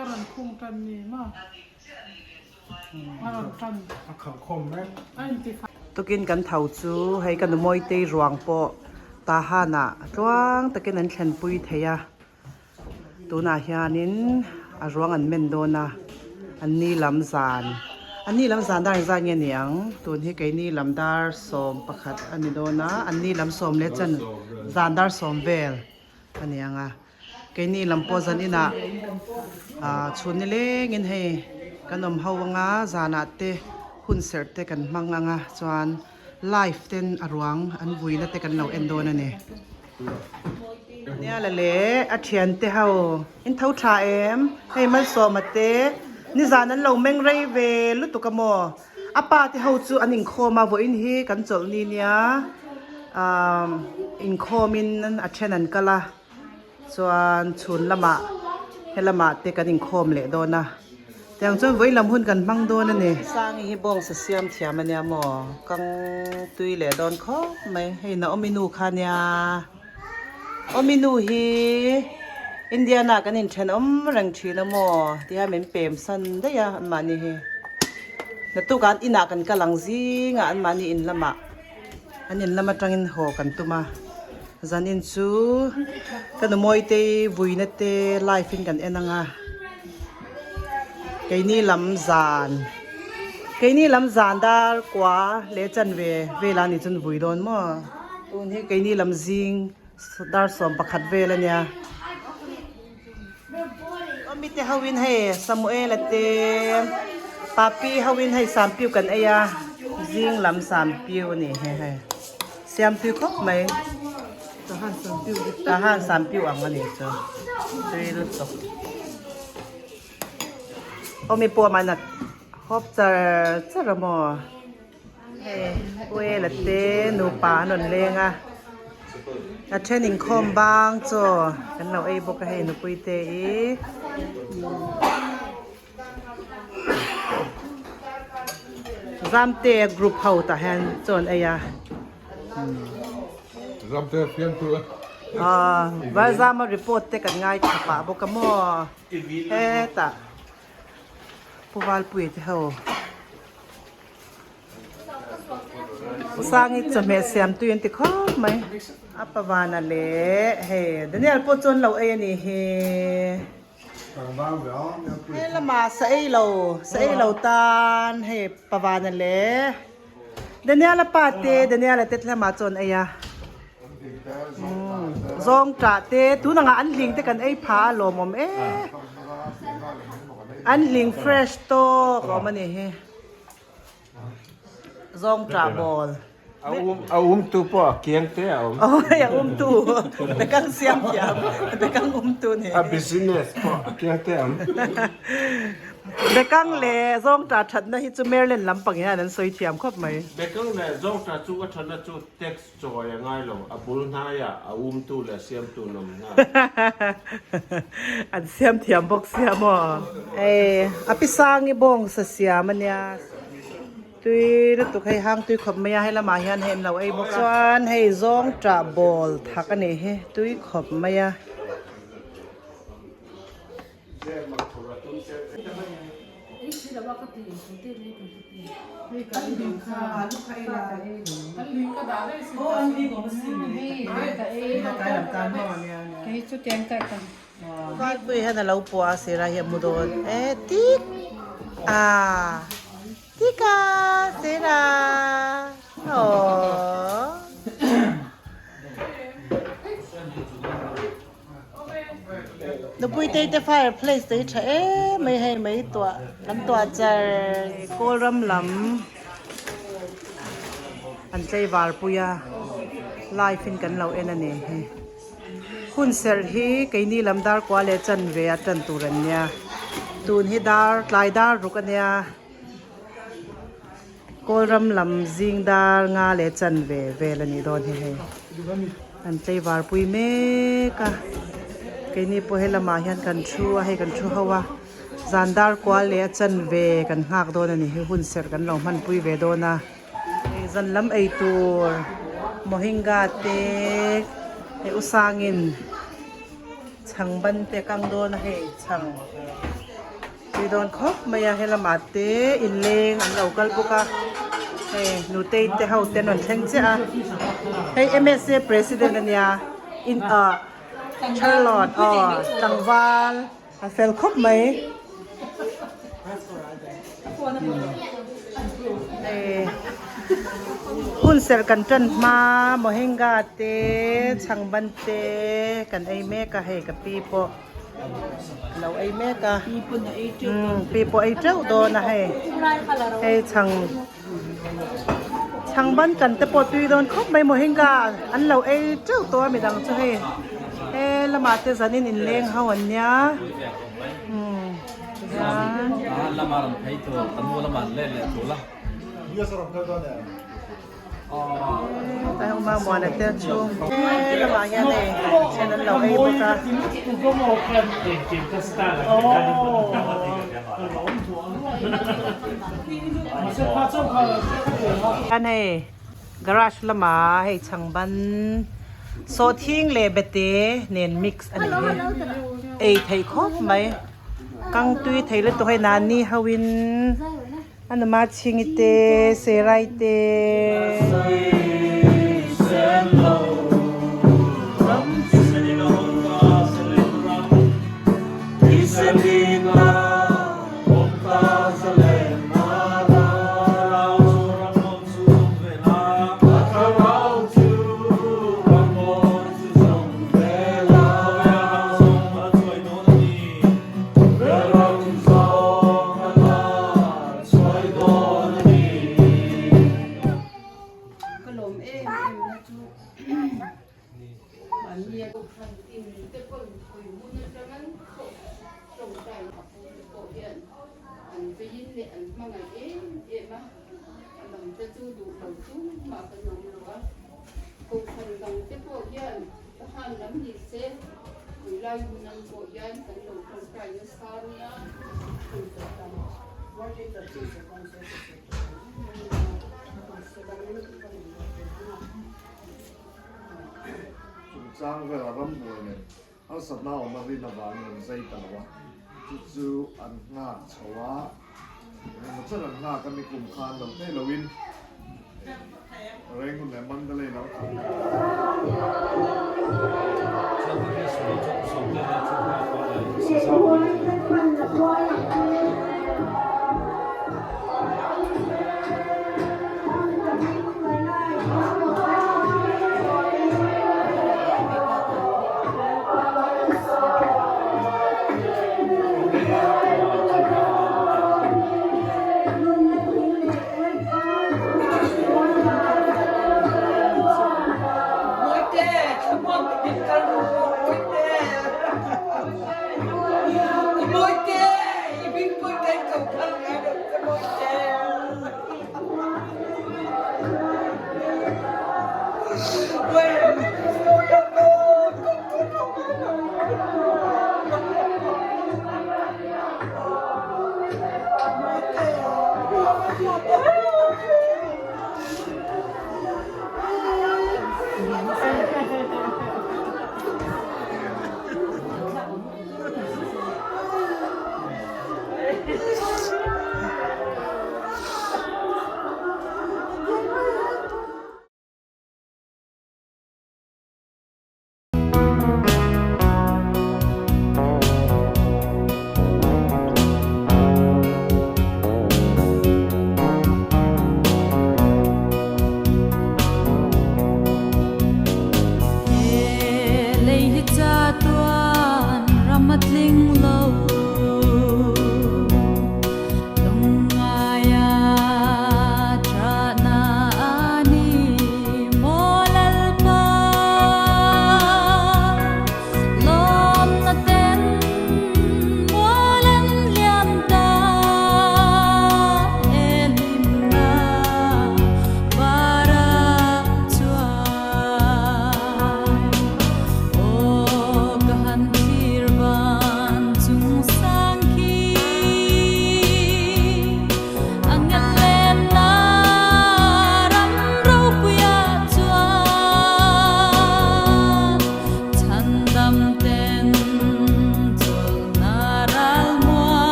a rawn khung tan ni maw? A rawn tan. A khalh khawm mek. A inti fai. Tukin kan tho chu hei ka nu Mawitei ruang pawh Tahan-ah tluang takin an thlenpui thei a. Tunah hianin a ruang an men dawn a, an ni lam zan, an ni lam zan dar engzat nge ni ang? Tun hi keini lam dar 11 a ni dawn a, an ni lam sawm leh chan zan dar sawm vel a ni ang a. Keini lam pawh zan inah ah chhun ni lengin hei kan awm ho anga zanah te hun serh te kan hmang ang a chuan live ten a ruang an vuina te kan lo en dawn a ni. Nia la le a thian te ho in tho tha em hei Malsawma te nizan an lo meng rei ve lutuk a maw a pa te ho chu an inkhawm a vawiin hi kan chawlh ni nia ah inkhawm in a then an kal a chuan chhun lamah helamah te kan inkhawm leh dawn a. Tiang chuan vawi lam hun kan hmang dawn a ni. Sangi hi bawngsa siam thiam a nia maw? Kang tui leh dawn khawp mai. Hei Naomi nu kha a nia. Awmi nu hi Indiana kan inthenawm reng thin a maw? Tihian min pem san daih a anmahni hi. Naktukah an inah kan kal ang zingah anmahni in lamah an in lam atangin haw kan tum a. Zanin chu ka nu Mawitei vuina te live in kan en ang a. Keini lam zan keini lam zan dar kua leh chanve velah ni chuan vui dawn maw tun hi keini lam zing dar 11 vel a nia awmi te ho in hei Samuel a te papi ho in hei sampiu kan ei a zing lam sampiu a ni he hei siamtui khawp mai. Tahan sampiu ang a ni chu tui lutuk awmi pawh mahna hawp char char a maw hei Puela te nupa an rawn leng a a then inkhawm bang chaw kan lo ei bawk a hei nupui te i. Zamte group ho tah hian chaw an ei a. Zamte fiam tu a. Aw Zama report te kan ngaithla pah bawk a maw hetah Pu Valpuia te ho. Sangi chawhmeh siam tui an ti khawp mai. A pavana leh hei Daniel pawh chuan lo ei a nih hi. He lamah sa ei lo sa ei lo tan hei pavana leh Daniel-a pa te Daniel-a te lamah chuan ei a zawng tah te tun angah an hling te kan ei pha a lawmawm e an hling fresh tawk a awm a ni hi. Zawng tah bawl. A um a um tu pawh a kiang te a awm. Awi a um tu bekang siam thiam bekang um tu ni. A business pawh a kiang te a awm. Bekang leh zawng tah thatna hi chu Maryland lampang hian an sawi thiam khawp mai. Bekang leh zawng tah chu a thatna chu tax chawi a ngai lo, a bul hnaiah a um tu leh a siam tu an awm nghal. An siam thiam bawk sia maw? Hei a pi sangi bawng sa siam a nia. Tui lutuk hei hang tui khawp mai a hei lamah hian hei an lo ei bawk a. Chuan hei zawng tah bawl thak a nih hi tui khawp mai a. Pui hian a lo puah a sirah hi a mu dawn e tik a tik a sirah aww. Nupui te te fire place te hi tha em mai hei mai tuah kan tuah char Kawlram lam an tlaivar pui a live in kan lo en a ni hi hun serh hi keini lam dar kua leh chanve a tan tur an nia tun hi dar tlai dar ruk a nia Kawlram lam zing dar nga leh chanve vel a nih dawn hi hei. An tlaivar pui mek a, keini pawh he lamah hian kan thu a, hei kan thu ho a, zan dar kual leh a chanve kan nghak dawn a ni hi, hun serh kan lo hmanpui ve dawn a. Hei zan lam ei tur mohinga te hei usangin chhang ban te a kang dawn a hei chhang. Tui dawn khawp mai a helamah te inleng an lo kal bawk a hei nutei te ho te an rawn thleng chiah a hei M_S_A president a nia in ah Charlotte aw tlangval a fel khawp mai hei hun serh kan tan hma mohinga te chhangban te kan ei mek a hei ka pi pawh. Lo ei mek a. Pi pawh ei teuh dawn a hei. Hei chhang chhang ban kan te pawh tui dawn khawp mai mohinga an lo ei teuh tawh a midang chu hei he lamah te zanin inleng ho an nia tihian. Tlai awma muana te a chhung he lamah hian hei then an lo ei bawk a. Hian hei garage lamah hei chhangban sawhthing leh bete nen mix a ni hi ei theih khawp mai kang tui thei lutuk hei nani ho in. A numa chhingi te, serai te. Ka lawm em em na chu mahni a kohhran in te pawn khawi hmun atangin tawngtai a pu te pawh hian an veiin leh an hmangaih em em a, a dang te chu duh lo tumah kan awm lo a, kohhran dang te pawh hian Tahan lam ni se tunlai hun ang pawh hian kan lo tawngtai nasa nia. Chungchang vela rambuai leh harsatna awm a rin avangin an zai ta lo a, chu chu an nghak chho a, engemaw chen an nghak a ni kum khan lo thei loin Rangoon leh Mandalay lam khan.